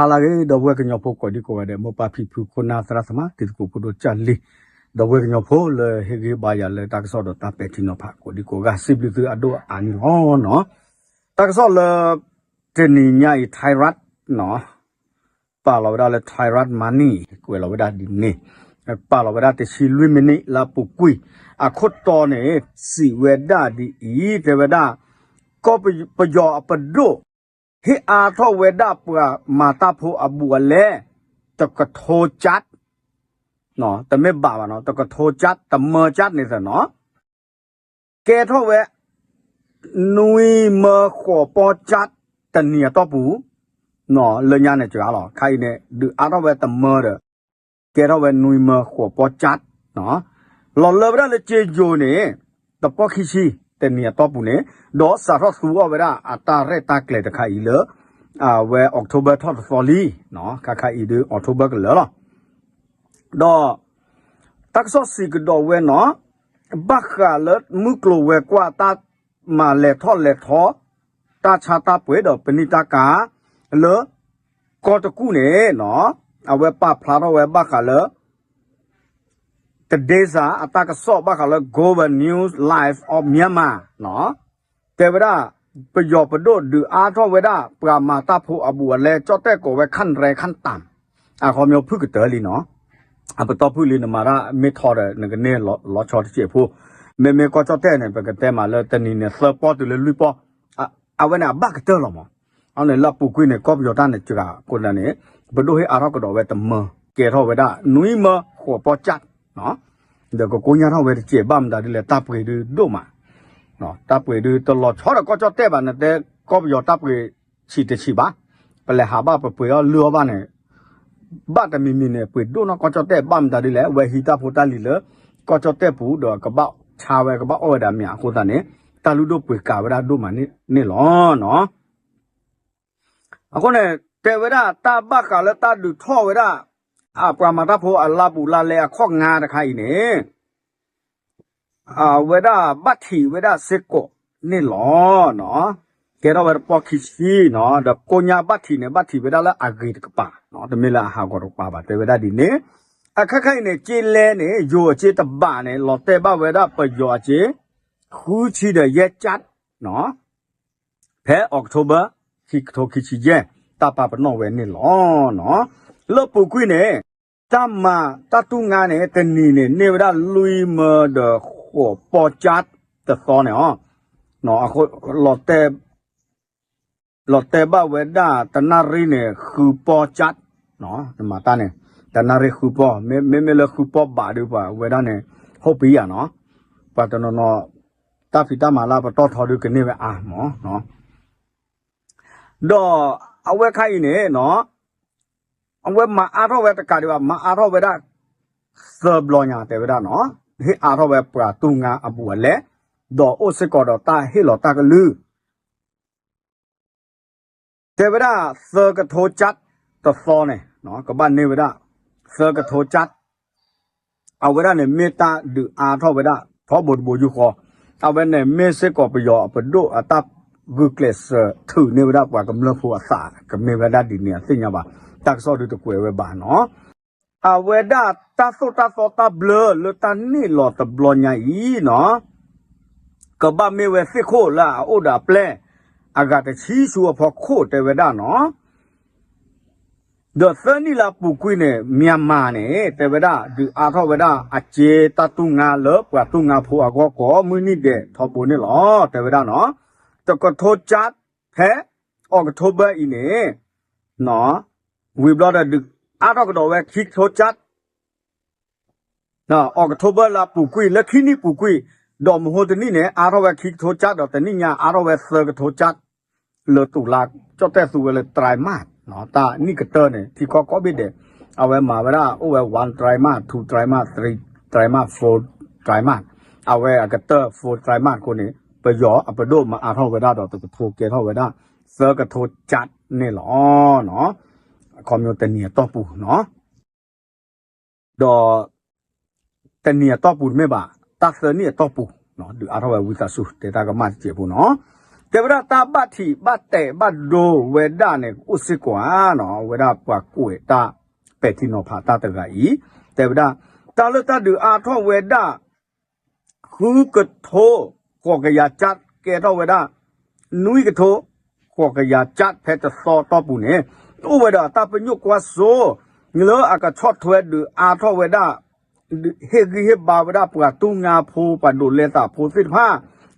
ဟါလၢအဂ့ၤ ဒီပုၢ်ဝဲၢ်ကညီဖိကိးဒံကိးဂၤဒဲး မိၢ်ပၢ်ဖံဖု ခိၣ်နၢ်သရၣ်သမါ တံၤသကိးဖိဒိၣ်ကၢ်လံ, ဒီပုၢ်ဝဲၢ်ကညီဖိလၢဟ့ၣ်ဂံၢ်ဘါယၤလၢတၢ်ကစီၣ်ဒီးတၢ်ပဲာ်ထံနီၤဖးကိးဒံကိးဂၤ စံးဘျုးသုအဒိၣ်အါန့ၣ်လီၤနီၤ. တၢ်ကစီၣ်လၢ တနံၤညါအံၤ Thai Rat နီၤ ပာ်လီၤဝဲဒၣ်လၢ Thai Rat Money ကွဲးလီၤဝဲဒၣ်ဒ်န့ၣ်, ပာ်လီၤဝဲဒၣ်တဆံလွံၢ်မံးနံးလၢအပူၤကွံာ်, အခိၣ်တီန့ၣ် စံးဝဲဒၣ်ဒ်အံၤ တဲဝဲဒၣ် ကီၢ်ပယီၤအပဒိၣ် ဟ့ၣ်အါထီၣ်ဝဲဒၣ်ပှၤမၤတၢ်ဖိအဘူးအလဲ တကထိကၠၢ်, တမ့ၢ်ဘၣ်ဘၣ်နီၤ တကထိကၠၢ် တမၢကၠၢ်န့ၣ်သ့ၣ်နီၤ ကဲထီၣ်ဝဲ နွံမၢဃိးပီကၠၢ် တနံၤအတီၢ်ပူၤ, လၢညါန့ၣ်စှၤလီၤ ခါအံၤန့ၣ် ဒုးအါထီၣ်ဝဲတမၢဒီး ကဲထီၣ်ဝဲနွံမၢဃိးပီကၠၢ်, လီၤလၢဝဲဒၣ်လၢကၠ့ယိၤန့ၣ် တပီၢ်ခံဆံ တနံၤအတီၢ်ပူၤန့ၣ် ဒီးစးထီၣ်သူအီၣ်ဝဲဒၣ်အတၢ်ရဲၣ်တၢ်ကျဲၤတခါအံၤလၢ အဝဲ October ထီၣ်တသီလံ, ခါခါအံၤဒုး October ကလၢာ်လီၤ. ဒီး တၢ်ကစီၣ်စံးကဒီးဝဲနီၤ, ဘၣ်ဃးလၢမုၢ်ကျိၤဝဲၤကွာ်တၢ်မၤလဲၤထီၣ်လဲၤထီ တၢ်ဆါတၢ်ပှ့ၤဒီးပနံာ်တၢ်ကၤ လၢ ကီၢ်တကူၣ်န့ၣ်နီၤ, အဝဲပာ်ဖျါထီၣ်ဝဲဘၣ်ဃးလၢ တဒ့စၢ် အတၢ်ကစီၣ်ဘၣ်ဃးလၢ Global News Live of Myanmar နီၤ, တဲဝဲဒၣ် ပယီၤပဒိၣ်ဒုးအါထီၣ်ဝဲဒၣ် ပှၤမၤတၢ်ဖိအဘူးအလဲ ကၠီၣ်တဲၣ်ကိးဝဲ ခၣ်ရဲၣ်ခၣ်တၢမ်, အခီပညီဖုၣ်ကတၢၢ်လံနီၤ, အပတီၢ်ဖုၣ်လံ နမၤတၢ်မ့ၢ်ထီဒီး နကန့ၢ်လီၤဆီတစဲးဖိ, မ့မ့ၢ်ကီၢ်ကၠီၣ်တဲၣ်န့ၣ် ပကတဲမးလၢတနံၤန့ၣ် သၢပီတုၤလၢလွံၢ်ပီ, အဝဲန့ၣ်အဘၣ်ကတၢၢ်လီၤမး, အန့ၣ်လၢအပူၤကွံာ်န့ၣ် ကီၢ်ပယီၤတၢ်န့ၣ်စှၤအဃိသတးန့ၣ် ပဒိၣ်ဟ့ၣ်အါထီၣ်ကဒီးဝဲတမၢ ကဲထီၣ်ဝဲဒၣ် နွံမၢဃိးပီကၠၢ် ဒီးကကိညါထီၣ်ဝဲတစဲး ဘၣ်မတၤဒ်လဲၣ် တၢ်ပှ့ၤဒုးဒိၣ်မး, တၢ်ပှ့ၤဒုးတလီၤဆီဒီးကီၢ်ကၠီၣ်တဲၣ်ဘၣ် နတဲကီၢ်ပယီၤတၢ်ပှ့ၤဆံးတဆံးဘၣ်, ပလဲၤဟးဘၣ်ပပှ့ၤအီၣ်လုၢ်အီၣ်ဘၣ်န့ၣ် ဘၣ်တမံၤမံၤန့ၣ် ပှ့ၤဒိၣ်နီၢ်ကီၢ်ကၠီၣ်တဲၣ် ဘၣ်မတၤဒ်လဲၣ် ဝဲဟံးတၢ်ဖိတၢ်လံၤလၢ ကီၢ်ကၠီၣ်တဲၣ်ပူၤဒီးကဘၣ်ဆါဝဲကဘၣ်အီၣ်ဝဲဒၣ်မးအဃိသတးန့ၣ် တၢ်လုၢ်ဒိၣ်ပှ့ၤကၤဝဲဒၣ်ဒိၣ်မးန့ၣ်လီၤနီၤ. အဃိန့ၣ် တဲဝဲဒၣ်တၢ်ဘၣ်ဃးလၢတၢ်ဒုးထီၣ်ဝဲဒၣ် အပှၤမၤတၢ်ဖိအလါဘူးလါလဲအခိၣ်ငါတခါအံၤန့ၣ် အဝဲဒၣ်ဘၣ်ထံးဝဲဒၣ်စ့ၢ်ကီးန့ၣ်လီၤ. ကဲထီၣ်ဝဲတပီၢ်ခံဆံနီၤ ဒီးကိညါဘၣ်ထံးန့ၣ် ဘၣ်ထံးဝဲဒၣ်လၢအဂ့ၤတကပၤ, တမ့ၢ်လၢအဟးဂီၤတကပၤဘၣ် တဲဝဲဒၣ်ဒ်န့ၣ်. အခါခါအံၤန့ၣ် ကၠ့လဲန့ၣ် ယိၤအကၠ့တဘးန့ၣ် လီၤတဲာ်ဘၣ်ဝဲဒၣ်ပယီၤအကၠ့ ဃုဆံဒီးယဲၢ်ကၠၢ် ဖဲ October ခံကထိခံဆံယဲၢ် တၢ်ပာ်ပနီၣ်ဝဲန့ၣ်လီၤ. လၢပူၤကွံာ်န့ၣ် တၢ်မၤတၢ်တူၢ်ငါန့ၣ် တနံၤန့ၣ် န့ၢ်ဝဲဒၣ်လွံၢ်မၢဒီးဃိးပီကၠၢ်တသီန့ၣ်အီၤ, အဃိ လီၤတဲာ်ဘၣ်ဝဲဒၣ်တနၣ်ရံၣ်န့ၣ် ဃုပီကၠၢ်, နမၤတၢ်န့ၣ် တနၣ်ရံၣ်ဃုပီ, မ့မ့ၢ်လၢဃုပီဘးဒုးပှၤဝဲဒၣ်န့ၣ် ဟိၣ်ပယၤနီၤ, ပှၤတနီၤနီၤ တၢ်ဖံးတၢ်မၤလၢပတီၢ်ထီဒုးကန့ၢ်ဝဲအါမး ဒီးအဝဲခါအံၤန့ၣ်နီၤ အဝဲမၤအါထီၣ်ဝဲတကးဒံးဘၣ် မၤအါထီၣ်ဝဲဒၣ် သၢဘျီညါတဲဝဲဒၣ်နီၤ, ဟ့ၣ်အါထီၣ်ဝဲပှၤတူၢ်ငါအဘူးအလဲ, ဒီးအိၣ်စ့ၢ်ကီးဒီးတၢ်ဟ့ၣ်လီၤတၢ်ကလုၢ် တဲဝဲဒၣ်သၢကထိကၠၢ်တသီန့ၣ် ကဘၣ်န့ၢ်ဝဲဒၣ် သၢကထိကၠၢ် အဝဲဒၣ်န့ၣ်မ့ၢ်တၢ်ဒုးအါထီၣ်ဝဲဒၣ် ထီဘိတဘိယူၢ်ဃီ, အဝဲန့ၣ်မ့ၢ်စ့ၢ်ကီးပယီၤအပဒိၣ်အတၢ်ဂုာ်ကျဲးစၢးထုးန့ၢ်ဝဲဒၣ်ပှၤကမျၢၢ်ဖိအသး ကမ့ၢ်ဝဲဒၣ်ဒ်န့ၣ်အသ့ၣ်ညါဘၣ်, တၢ်ကစီၣ်ဒုးတကွဲးဝဲဘၣ်နီၤ. အဝဲဒၣ်တၢ်သိၣ်တၢ်သီတၢ်ဘျၢလၢတၢ်န့ၢ်လီၤတဘျီညါအံၤနီၤ ကဘၣ်မ့ၢ်ဝဲသ့ၣ်ခိၣ်လၢအအိၣ်ဒီးအပျဲၢ် အဂၤတဆံဆူအဖီခိၣ်တဲဝဲဒၣ်နီၤ, ဒီးသၢနံၣ်လၢအပူၤကွံာ်န့ၣ် Myanmar န့ၣ် တဲဝဲဒၣ် ဒုးအါထီၣ်ဝဲဒၣ်အကၠ့တၢ်တူၢ်ငါလၢပှၤတူၢ်ငါဖိအဂီၢ်ကိးမုၢ်နံၣ်ဒဲးထီဘိန့ၣ်လီၤ တဲဝဲဒၣ်နီၤ, တကထိကၠၢ်ဖဲ October အံၤန့ၣ် ဝံၤဘျီဒီးဒုးအါထီၣ်ကဒီးဝဲခံကထိကၠၢ် October လၢအပူၤကွံာ် လၢခံနံၣ်ပူၤကွံာ်, ဒီးမဟိတနံၣ်န့ၣ် အါထီၣ်ဝဲခံကထိကၠၢ် ဒီးတနံၣ်ညါအါထီၣ်ဝဲသၢကထိကၠၢ်, လၢတူၢ်လါ ကၠီၣ်တဲၣ်သူဝဲလၢ tri-month တၢ်နံၣ်ကတၢၢ်န့ၣ် ထံကီၢ်ကိးဘ့ၣ်ဒဲး, အဝဲမၤဝဲဒၣ်အိၣ်ဝဲ one tri-month, two tri-month, three tri-month, four tri-month, အဝဲအကတၢၢ် four tri-month အဃိန့ၣ် ပယီၤအပဒိၣ်မၤအါထီၣ်ဝဲဒၣ်ဒီးတကထိကဲထီၣ်ဝဲဒၣ် သၢကထိကၠၢ်န့ၣ်လီၤ. အခီပညီတနံၤအတီၢ်ပူၤနီၤ ဒီး တနံၤအတီၢ်ပူၤတမ့ၢ်ဘၣ်, တၢ်သၢနံၣ်အတီၢ်ပူၤ, ဒုးအါထီၣ်ဝဲဝံသးစူၤ တဲတၢ်ကမၣ်တစဲးဖိနီၤ. တဲဝဲဒၣ်တၢ်ဘၣ်ထံးဘၣ်တဲာ်ဘၣ်ဒိဝဲဒၣ်န့ၣ် အိၣ်စ့ၢ်ကီးဧါနီၤ, ဝဲဒၣ်ပှၤကွဲးတၢ်ပဲာ်ထံနီၤဖးတၢ်တဂၤအံၤ, တဲဝဲဒၣ် တၢ်လၢတၢ်ဒုးအါထီၣ်ဝဲဒၣ် ဃုကထိ ဃိးကယၤကၠၢ် ကဲထီၣ်ဝဲဒၣ် နွံကထိ ဃိးကယၤကၠၢ် ဖဲတသီတီၢ်ပူၤန့ၣ် အိၣ်ဝဲဒီးအတၢ်ပညိၣ်ကွၢ်စိ လၢအကဆီၣ်ထွဲဒုးအါထီၣ်ဝဲဒၣ် ဟ့ၣ်ဂံၢ်ဟ့ၣ်ဘါဝဲဒၣ်ပှၤတူၢ်ငါဖိ ပှၤဒိးလဲသးဖိသ့ၣ်တဖၣ်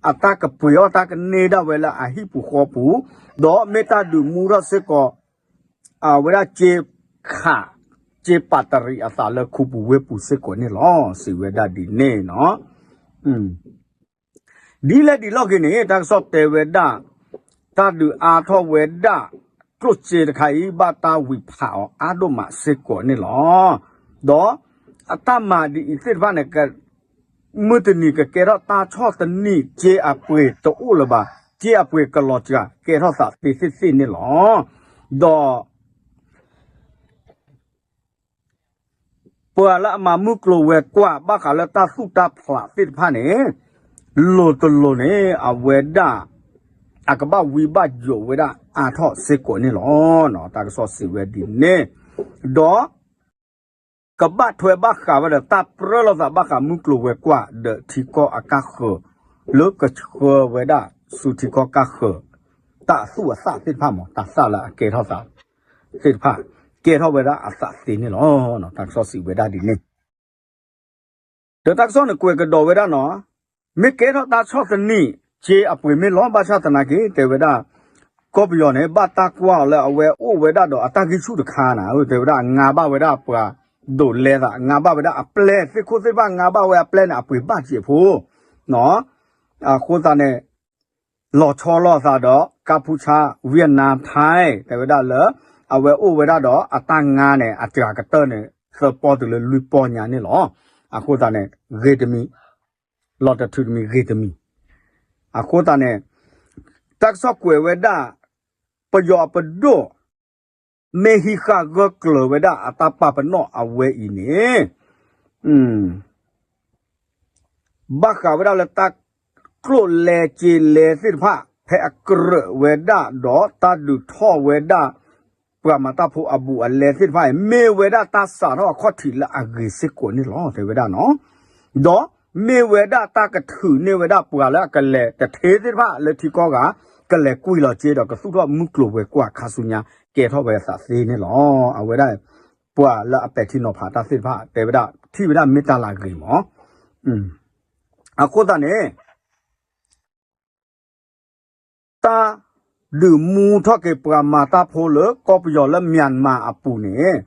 အတၢ်ကပှ့ၤအီၣ်တၢ်ကန့ၢ်ဒၣ်ဝဲလၢအဟံၣ်ပူၤဃီပူၤ, ဒီးမ့ၢ်တၢ်ဒုးမူထီၣ်စ့ၢ်ကီး အဝဲဒၣ်စ့ခး စ့ပာ်တရံးအသးလၢခူပူၤဝ့ၢ်ပူၤစ့ၢ်ကီးန့ၣ်လီၤ. စံးဝဲဒၣ်ဒ်န့ၣ်နီၤ. ဒ်လဲၣ်ဒ်လဲၣ်ဂ့ၤန့ၣ် တၢ်ကစီၣ်တဲဝဲဒၣ် တၢ်ဒုးအါထီၣ်ဝဲဒၣ် ကျိၣ်စ့တခါအံၤ ဘၣ်တၢ်ဝံၤဖးအီၤအါဒိၣ်မးစ့ၢ်ကီးန့ၣ်လီၤ. ဒီးအတၢ်မၤဒ်အံၤသ့ၣ်တဖၣ်န့ၣ် မုၢ်တနံၤကကဲထီၣ်တၢ်ဆီၣ်သနံး စ့အပှ့ၤတအိၣ်လၢၤဘၣ်, စ့အပှ့ၤကလီၤစှၤ ကဲထီၣ်သးသ့သ့ၣ်သ့ၣ်န့ၣ်လီၤ. ဒီး ပှၤလၢအမၤမုၢ်ကျိၤဝဲၤကွာ် ဘၣ်ဃးလၢတၢ်သူၣ်တၢ်ဖျးသ့ၣ်တဖၣ်န့ၣ် လိၤတလိၤန့ၣ် အဝဲဒၣ် အကဘၣ်ဝံဘၣ်ယိးဝဲဒၣ်အါထီၣ်စ့ၢ်ကီးန့ၣ်လီၤ. တၢ်ကစီၣ်စံးဝဲဒ်န့ၣ်, ဒီး ကဘၣ်ထွဲဘၣ်ဃးဝဲဒီးတၢ်ပြၢလိာ်သးဘၣ်ဃးမုၢ်ကျိၤဝဲၤကွာ် ဒီးထံကီၢ်အကါဃၢၤ လၢကဆှၢဝဲဒၣ်ဆူထံကီၢ်ကါဃၢၤ တၢ်သူၣ်အသးသ့ၣ်တဖၣ်မး တၢ်သၣ်လၢအကဲထီၣ်သးသ့ၣ်တဖၣ် ကဲထီၣ်ဝဲဒၣ်အသးသ့န့ၣ်လီၤ. တၢ်ကစီၣ်စံးဝဲဒၣ်ဒ်န့ၣ် ဒီးတၢ်ကစီၣ်န့ၣ်ကွဲးကဒီးဝဲဒၣ်နီၤ, မ့ၢ်ကဲထီၣ်တၢ်ဆီၣ်သနံး စ့အပှ့ၤမ့ၢ်လီၤ ဘၣ်ဆၣ်သနာ်က့ တဲဝဲဒၣ် ကီၢ်ပယီၤန့ၣ် ဘၣ်တၢ်ကွၢ်အီၤလၢအဝဲအိၣ်ဝဲဒၣ်ဒီးအတၢ်ဂံၢ်ဆူၣ်တခါန့ၣ် တဲဝဲဒၣ် အငါဘၣ်ဝဲဒၣ်ပှၤဒိးလဲသး အငါဘၣ်ဝဲဒၣ်အပျဲၢ် သ့ၣ်ခိၣ်သ့ၣ်တဖၣ် အငါဘၣ်ဝဲအပျဲၢ်န့ၣ် အပှ့ၤဘၣ်စ့းဖိ အဃိသတးန့ၣ် လီၤဆီလိာ်သးဒီး ကၢ်ဖူဆါ Vietnam Thai တဲဝဲဒၣ်လၢ အဝဲအိၣ်ဝဲဒၣ်ဒီးအတၢ်ငါန့ၣ် အစှၤကတၢၢ်န့ၣ် သၢပီတုၤလၢလွံၢ်ပီညါန့ၣ်လီၤ. အဃိသတးန့ၣ် ဂ့ၤတမံၤ လီၤတထုးတမံၤ ဂ့ၤတမံၤ အဃိသတးန့ၣ် တၢ်ကစီၣ်ကွဲးဝဲဒၣ် ပယီၤအပဒိၣ် မ့ၢ်ဟံးဃာ်ဂၢၢ်ကျၢၤဝဲဒၣ်အတၢ်ပာ်ပနီၣ်အဝဲအံၤန့ၣ် ဘၣ်ဃးဝဲဒၣ်လၢတၢ်ကျိၣ်လဲစ့လဲသ့ၣ်တဖၣ် ဖဲအကြၢးဝဲဒၣ်ဒီးတၢ်ဒုးထီၣ်ဝဲဒၣ် ပှၤမၤတၢ်ဖိအဘူးအလဲသ့ၣ်တဖၣ်အံၤ မ့ၢ်ဝဲဒၣ်တၢ်စးထီၣ်အခီၣ်ထံးလၢအဂ့ၤစ့ၢ်ကီးန့ၣ်လီၤ တဲဝဲဒၣ်နီၤ. ဒီးမ့ၢ်ဝဲဒၣ်တၢ်ကထုးန့ၢ်ဝဲဒၣ်ပှၤလၢအကလဲၤတထ့သ့ၣ်တဖၣ်လၢထံကီၢ်ဂၤ ကလဲၤကွံာ်လီၤစ့ဒီးကသူၣ်ထီၣ်မုၢ်ကျိၤဝဲၤကွာ်ခါဆူညါ ကဲထီၣ်ဝဲအသးသ့န့ၣ်လီၤ. အဝဲဒၣ် ပှၤလၢအပဲာ်ထံနီၤဖးတၢ်သ့ၣ်တဖၣ် တဲဝဲဒၣ် ထံၣ်ဝဲဒၣ်မ့ၢ်တၢ်လၢအဂ့ၤမး အဃိသတးန့ၣ် တၢ်ဒုးမူထီၣ်က့ၤပှၤမၤတၢ်ဖိလၢကီၢ်ပယီၤလၢ Myanmar အပူၤန့ၣ်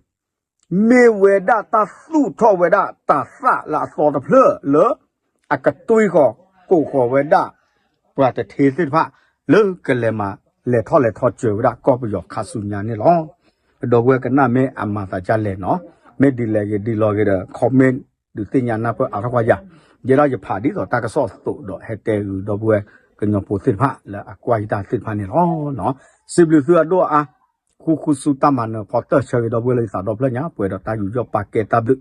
မ့ၢ်ဝဲဒၣ်တၢ်သူၣ်ထီၣ်ဝဲဒၣ်တၢ်သၣ်လၢအသီတဖျၢၣ်လၢ အကတွံၢ်ဃီၤကိးဃီၤဝဲဒၣ် ပှၤတထ့သ့ၣ်တဖၣ် လၢကလဲၤမၤလဲၤထီၣ်လဲၤထီၣ်စၢၤဝဲဒၣ်ကီၢ်ပယီၤခါဆူညါန့ၣ်လီၤ. ဒီပုၢ်ဝဲၢ်ကနၣ်မ့ၢ်အမၤသးဒ်လဲၣ်နီၤ, မ့ၢ်ဒ်လဲၣ်ဂ့ၤဒ်လဲၣ်ဂ့ၤဒီး comment ဒုးသ့ၣ်ညါနၢ်ပၢၢ်အါထီၣ်ကွၢ်ယၤ, ယဲဒၣ်ယဖးဒ်သိးတၢ်ကစီၣ်အသိးဒီးဟဲတဲဂုာ်ဒီပုၢ်ဝဲၢ်ကညီဖိသ့ၣ်တဖၣ် လၢအကွၢ်ယတၢ်သ့ၣ်တဖၣ်န့ၣ်လီၤ. စံးဘျုးသုအဒိၣ်အါ, ဃုဃုဆူတၢ်မၤနၢၤဖီတၢၢ်ဆၢဂ့ၤဒီပုၢ်ဝဲၢ်လၢယသးဒီဖျၢၣ်ညါ ပှဲၤဒီးတၢ်ယူးယီၣ်ပာ်ကဲတၢ်ဘျုး